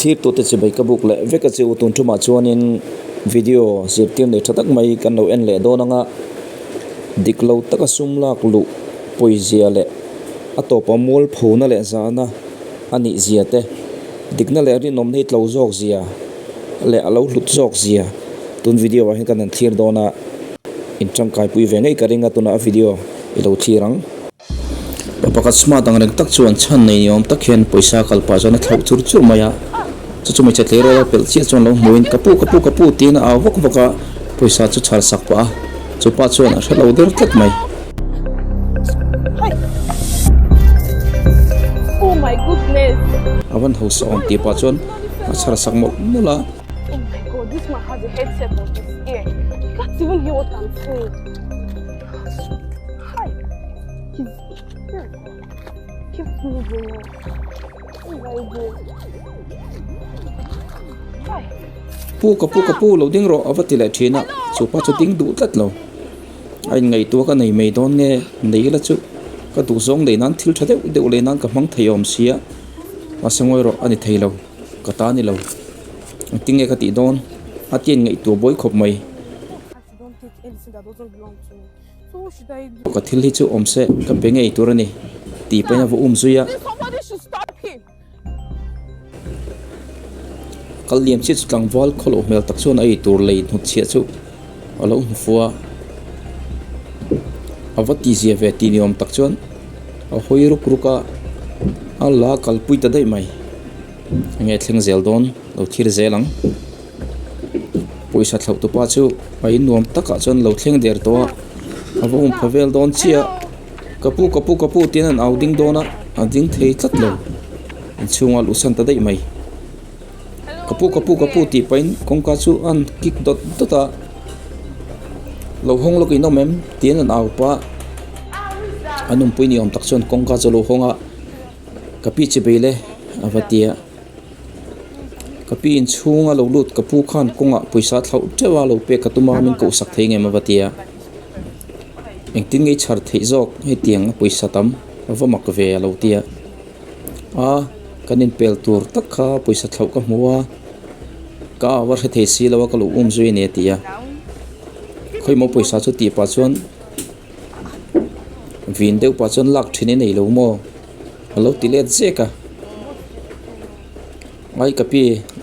Thlir tute chibai ka buk leh vek a che u tun thumah chuanin video zirtir nei tha tak mai kan lo en leh dawn ang a, dik lo taka sum lak luh pawizia leh a tawpa mualphona leh zahna a nih zia te, dikna leh rinawmna hi tlo zawk zia leh a lo hlut zawk zia tun video ah hian kan han thlir dawn a, in tangkaipui ve ngei ka ring a tunah a video i lo thlir ang. Pa pakhat smart ang reng tak chuan chhan nei ni awm tak hian pawisa kal pah chuan a thlauh chur chur mai a, chu chu hmeichhe tleirawl a pelh chiah chuan lo hmuin ka pu ka pu ka pu tiin a au vak vak a, pawisa chu chhar sak pah a, chu pa chuan a hre lo der tlat mai. A van hausa awm tih pah chuan a chhar sak mawlh mawlh a. Pu ka pu ka pu lo ding rawh a va ti leh thin a, chu pa chu ding duh tlat lo. A inngaihtuah ka nei mai dawn nge nei ila chu ka duhzawng lei nan thil tha deuh deuh lei nan ka hmang thei awm sia, mahse ngawi rawh a ni thei lo, ka ta ni lo. Engtin nge ka tih dawn? A ti inngaihtuah buai khawp mai. Ka thil hi chu awm se ka pe ngei tur a ni tih pahin a va um zui a. Kal liam chiah chu tlangval khaw loh hmel tak chuan a ei tur lei hnut chhiah chu a lo hmu fu a. A va ti zia ve tih ni awm tak chuan a hawi ruk ruk a, a la kalpui ta daih mai. Enge thleng zel dawn lo thlir zel ang. Pawisa thlauh tupa chu a in nuam takah chuan lo thleng der tawh a, a va awm pha vel dawn chiah a, ka pu ka pu ka pu tiin an au ding dawn a, a ding thei tlat lo, inchhungah a luhsan ta daih mai. Ka pu ka pu ka pu tih pahin kawngka chu a han kik dawt dawt a, lo hawng lawk in awm em tiin an au pah a, an awmpui ni awm tak chuan kawngka chu a lo hawng a, ka pi chi bei le a va ti a. Ka pi inchhung a lo lut ka pu khan kawngah pawisa thlauh teuh a lo pek ka tum a min koh sak thei ngem a va ti a, engtin nge i chhar theih zawk hetiang a pawisa tam a va mak ve a lo ti a, a kan inpel tur tak kha pawisa thlauh ka hmu a, ka au a hre thei si lo a ka lo um zui a ni a ti a, khawimaw pawisa chu tih pah chuan vin deuh pah chuan lak thin i nei lo maw. A lo ti let zek a, Ai ka pi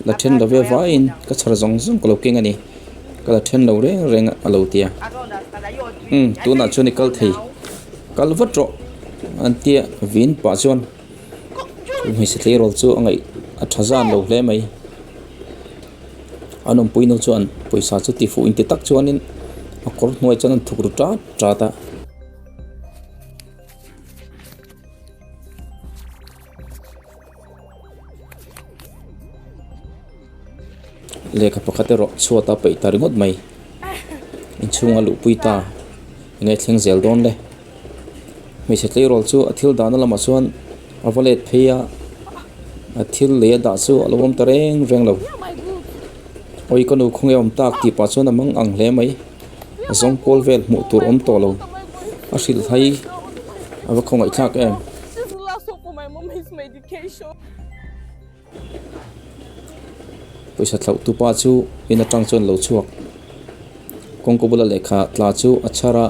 la then lo ve vaiin ka chhar zawng zawng ka lo keng a ni, ka la then lo reng reng a lo ti a. Umm tunah chuan i kal thei, kal vat rawh an tia vin pah chuan hmeichhe tleirawl chu a ngaih a tha zan lo hle mai. An awmpui nu chuan pawisa chu ti fuh inti tak chuanin a kawr hnuai chuan an thuk ru tat tat a. Lehkha pakhat erawh chhuat a peih ta ringawt mai. Inchhung a luhpui ta enge thleng zel dawn le. Hmeichhe tleirawl chu a thil dahna lamah chuan a va let phei a, a thil lei a dah chu a lo awm ta reng reng lo. Awi ka nu khawnge awm tak tih pah chuan a mang ang hle mai. A zawng kual vel hmuh tur awm tawh lo. A hrilh hai a va khawngaih thlak em. Pawisa thlauh tu pa chu in atang chuan lo chhuak. Kawngka bula lehkha tla chu a chhar a.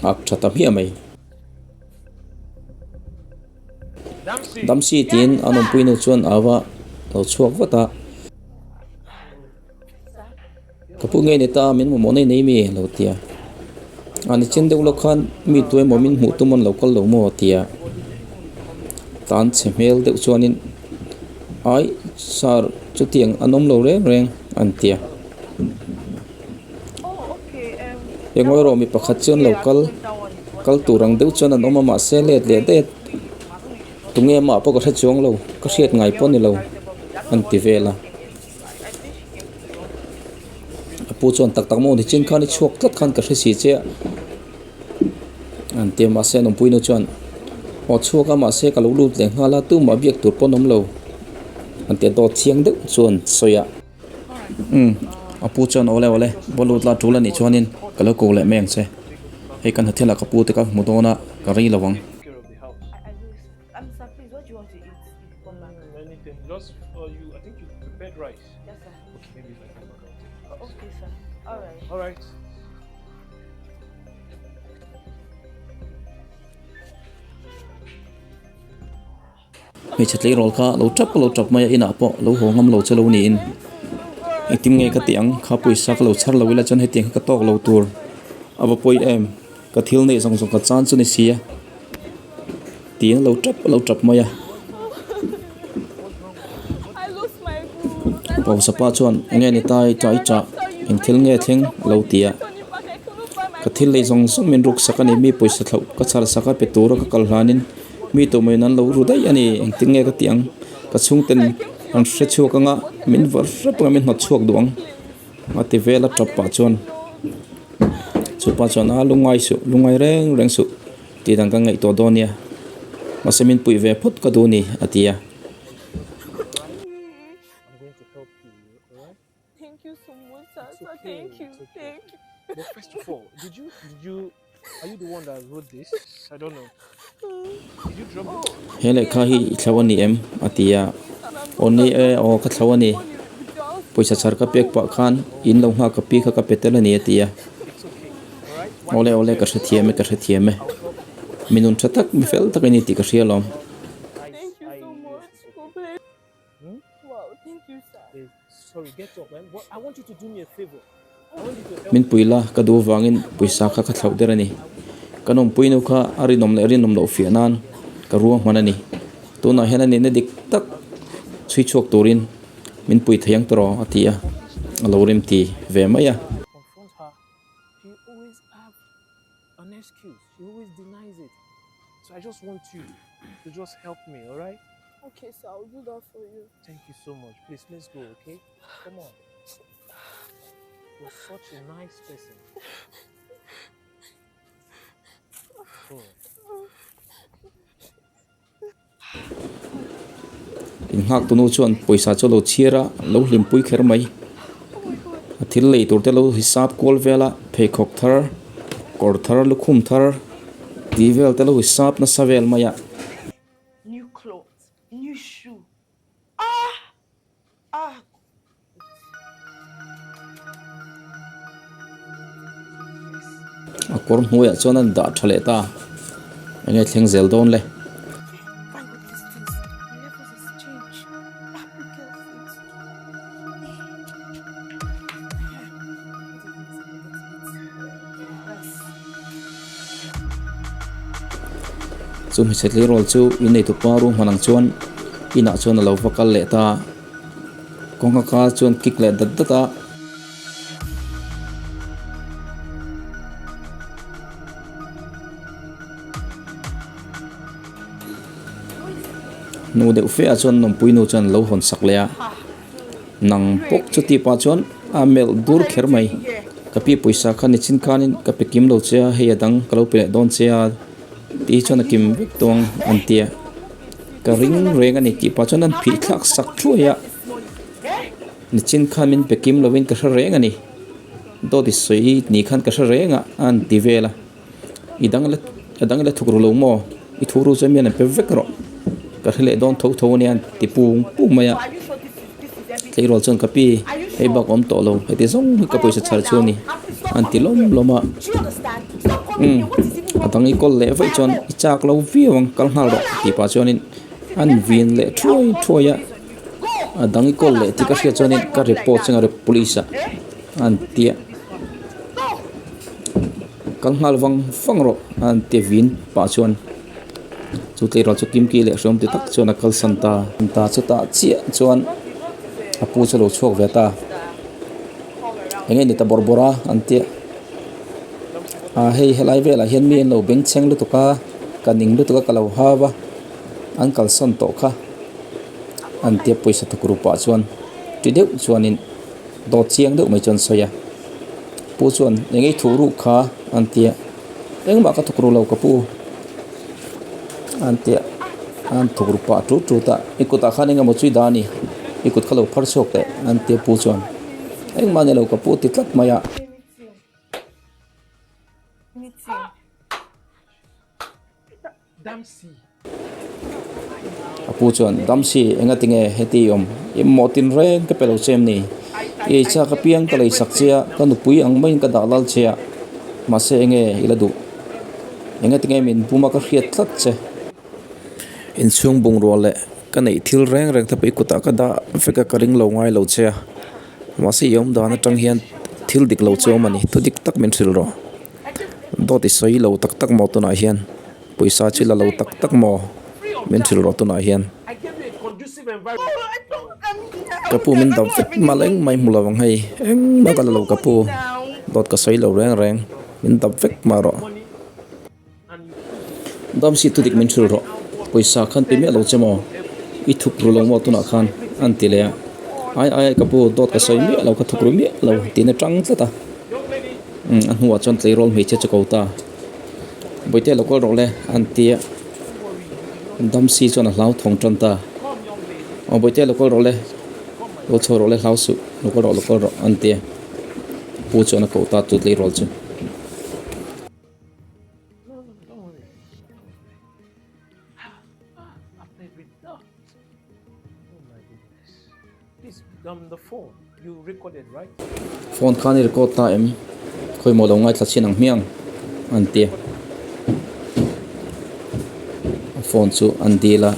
Ak tha ta hmiah mai. Damsi tiin an awmpui nu chuan a va lo chhuak vat a. Ka pu ngei ni ta min mamawh nei nei mi a lo ti a. A ni chin deuh lawk khan mi tu emaw min hmuh tum an lo kal lo maw a ti a. Tan chhe hmel deuh chuanin ai sir chutiang an awm lo reng reng an ti a. Engawi erawh mi pakhat chuan lo kal kal tur ang deuh chuan an awm a mahse let leh daih a tunge amah pawh ka hre chuang lo ka hriat ngai pawh a ni lo an ti vel a a pu chuan tak tak maw ni chin khan i chhuak tlat khan ka hre si che a an ti a mahse an awmpui nu chuan aw chhuak a mahse ka lo lut leh nghal a tumah biak tur pawh an awm lo an ti a dawt chiang deuh chuan sawi a. Umm. A pu chuan, Awle awle, va lut la tul a nih chuanin ka lo ko leh mai ang che. Hei kan hnathil ah ka pu te ka hmu dawn a, ka rei lo ang. Hmeichhe tleirawl kha lo tap lo tap mai a inah pawh lo haw ngam lo che lo niin engtin nge ka tih ang kha pawisa ka lo chhar lo ila chuan hetiang kha ka tawk lo tur a va pawi em ka thil neih zawng zawng ka chan chu ni si a tiin a lo tap lo tap mai a pawisa pa chuan eng nge ni ta i chah i chah eng thil nge thleng a lo ti a ka thil neih zawng zawng min ruk sak a ni mi pawisa thlauh ka chhar sak a pe tura ka kal hlanin. Mi tawmawin an lo ru daih a ni, engtin nge ka tih ang? Ka chhungten an hre chhuak anga min var hrep anga min hnawt chhuak duh ang a ti vel a tap pah chuan chu pa chuan a lungngai suh lungngai reng reng suh tih dan ka ngaihtuah dawn nia mahse min puih ve phawt ka duh a ni a ti a. He lehkha hi i thlo a ni em? a ti a, Aw ni e, aw ka thlo a ni. Pawisa chhar ka pek pah khan in lo nghak ka pi kha ka pe tel a ni a ti a. Awle awle ka hrethiam e ka hrethiam e. Mi nun tha tak mi fel tak i ni tih ka hria alawm. Min pui la, ka duh avangin pawisa kha ka thlauh der a ni. Kan awmpui nu kha a rinawm leh rinawm loh fiah nan ka ruahman a ni. Tunah hian a nihna dik tak chhui chhuak turin min pui thei ang tawh a ti a, a lo rem ti ve mai a. Okay sir, I will do that for you. Thank you so much. Please, let's go, okay? Come on. You're such a nice person. Oh. In nghak tunu chuan pawisa chu lo chhiar a lo hlimpui kher mai a thil lei tur te lo hisap kual vel a pheikhawk thar kawr thar lukhum thar tih vel te lo hisap nasa vel mai a. New clothes, new shoe ah ah. A kawr hnuaiah chuan an dah tha leh ta, eng nge thleng zel dawn le? Chu hmeichhe tleirawl chu inneitu pa ruahman ang chuan inah chuan a lo va kal leh ta a, kawngka kar chuan kik leh dat dat a. Hnu deuh fe ah chuan nawmpui nu chuan a lo hawn sak leh a. Nang bawk chu tih pah chuan a melh dur kher mai. Ka pi pawisa kha nichin khanin ka pe kim lo che a, hei a dang ka lo pe leh dawn che a tih hi chuan a kim vek tawng an ti a. Ka ring reng a ni tih pah chuan an phih thlak sak thuai a. Nichin khan min pe kim lovin ka hre reng a ni. Dawt i sawi ni khan ka hre reng a a han ti vel a. I dang la a dang la thuk ru lo maw? I thuk ru chuan mi an pe vek rawh. Ka hre leh dawn tho tho a nia an ti pung pung mai a. Tleirawl chuan ka pi hei bak awm tawh lo heti zawng hi ka pawisa chhar chu a ni an ti lawm lawm a. Umm a dang i kawl leh vaih chuan i chak lo viau ang kal nghal rawh tih pah chuanin an vin leh thuai thuai a. A dang i kawl leh tih ka hriat chuanin ka report chu a police ah an ti a. Kal nghal vang vang rawh a han ti vin pah chuan chu tleirawl chu kimki leh hreawm ti tak chuan a kalsan ta ta chutah chiah chuan a pu chu a lo chhuak ve ta eng nge ni ta bawrh bawrh a an tia ah hei helai velah hian mi an lo bengchheng lutuk a ka ning lutuk a ka lo hau a an kalsan tawh kha an tia pawisa thawk ru pah chuan ti deuh chuanin. Dawt chiang deuh mai chuan sawi a, pu chuan eng ei thuh ruh kha an ti a, engmah ka thawk ru lo ka pu an ti a, an thawk ru pah tut tut a, i kutah khan engemaw chu i dah a ni, i kut kha lo phar chhuak teh an ti a pu chuan Engmah ni lo ka pu ti tlat mai a. A pu chuan, Damsi, engati nge heti i awm? I mawh tin reng ka pe lo che em ni? I ei chak apiang ka lei sak che a, ka nupui ang maiin ka dah lal che a, mahse enge i la duh? Engati nge min bum a ka hriat tlat che? Inchhung bungrua leh ka neih thil reng reng te pawh i kutah ka dah vek a, ka ring lo ngai lo che a, mahse i awm dan atang hian thil dik lo chu a awm a ni, thu dik tak min hrilh rawh. Dawt i sawi lo tak tak maw tunah hian? Pawisa chu la lo tak tak maw? Min hrilh rawh tunah hian. Ka pu min dap vek mal engmah i hmu lo ang hei, engmah ka la lo ka pu, dawt ka sawi lo reng reng, min dap vek mah rawh. Damsi thudik min hrilh rawh, pawisa khan pe miah lo che maw? I thuk ru lo maw tunah khan? An ti leh a. Ai ai ka pu, dawt ka sawi miah lo, ka thuk ru miah lo tiin a tang tlat a. Umm a hnuah chuan tleirawl hmeichhia chu ko ta. Bawihte lo kal rawh le an ti a. Damsi chuan a hlau thawng tan ta. Aw Bawihte lo kal rawh le, lo chho rawh le hlau suh, lo kal rawh lo kal rawh an ti a. Pu chuan a koh ta chu tleirawl chu. Phone khan i record ta em? Khawi maw lo ngaithla chhin ang hmiang an ti a. A phone chu an dil a.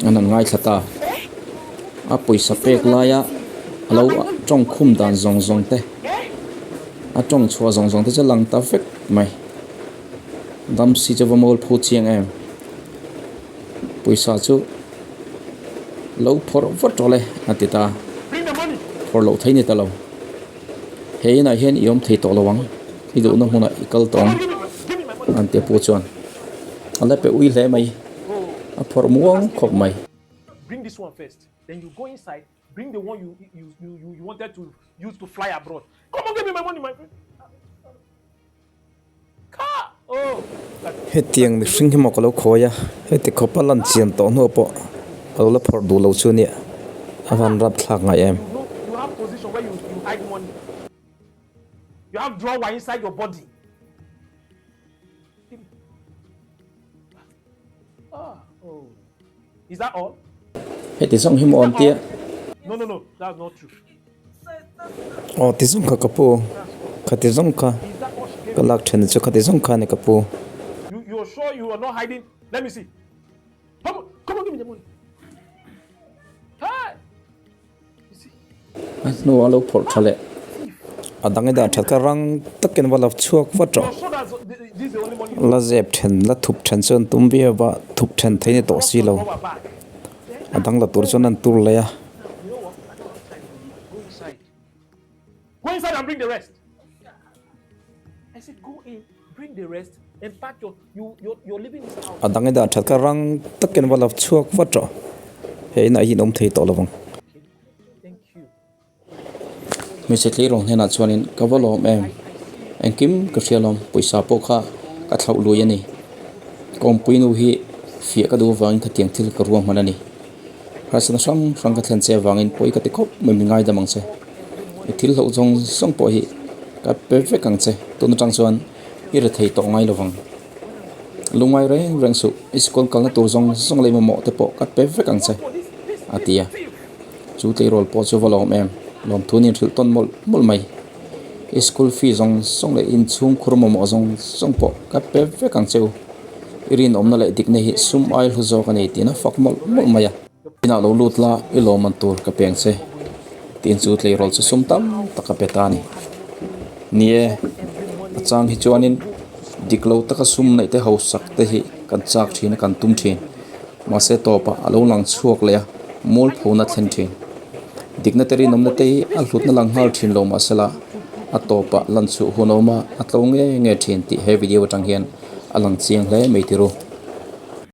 An han ngaithla ta. A pawisa pek laia a lo tawng khum dan zawng zawng te, a tawng chhuah zawng zawng te chu a lang ta vek mai. Damsi chu va mawl phu chiang em. Pawisa chu lo phawrh vat rawh le a ti ta. Phawrh loh thei ni ta lo. He inah hian i awm thei tawh lo ang, i duhna hmunah i kal tawh ang an ti a pu chuan. A la pe ui hle mai, a phawrh muang khawp mai. Hetiang mihring hi maw ka lo khawi a, heti khawpa lan chian tawh hnuah pawh ka lo la phawrh duh lo chu nia, a van rap thlak ngai em. Heti zawng hi maw an tia. Aw ti zawng kha ka pu, khati zawng kha ka lak then chu khati zawng kha a ni ka pu. A hnuah a lo phawrh tha leh. A dang i dah that kha rang takin va la chhuak vat rawh. La zep then, la thup then chu an tum viau va, thup then thei ni tawh si lo. A dang la tur chuan an tur leh a. A dang i dah that kha rang takin va la chhuak vat rawh. He inah hi in awm thei tawh lovang. Hmeichhe tleirawl hnenah chuanin ka va lawm em? Engkim ka hria lawm, pawisa pawh kha ka thlauh lui a ni. Ka awmpui nu hi fiah ka duh avangin khatiang thil ka ruahman a ni. Harsatna hrang hrang ka thlen che avangin pawi ka ti khawp mai min ngaidam ang che. I thil hlauh zawng zawng pawh hi ka pe vek ang che, tun atang chuan i ri thei tawh ngai lovang. Lungngai reng reng suh, i school kalna tur zawng zawng leh mamawh te pawh ka pe vek ang che, a ti a. Chu tleirawl pawh chu va lawm em, lawmthu nen hrilh tawn mawlh mawlh mai. I school fee zawng zawng leh inchhung khur mamawh zawng zawng pawh ka pe vek ang che u. I rinawmna leh dikna hi sum ai hlu zawk a ni tiin a fak mawlh mawlh mai a. Inah lo lut la, i lawmman tur ka peng che tiin chu tleirawl chu sum tam tak a pe ta a ni. Ni e, a chang hi chuanin dik lo taka sum neih te hausak te hi kan chak thin a, kan tum thin. Mahse tawpah a lo lang chhuak leh a, mualphona a thlen thin. Dikna te rinawmna te hi a hlutna lang nghal thin lo mahsela a tawpah lan chhuah hun a awm a, a tlo nge nge thin tih he video atang hian a lang chiang hle mai ti ru.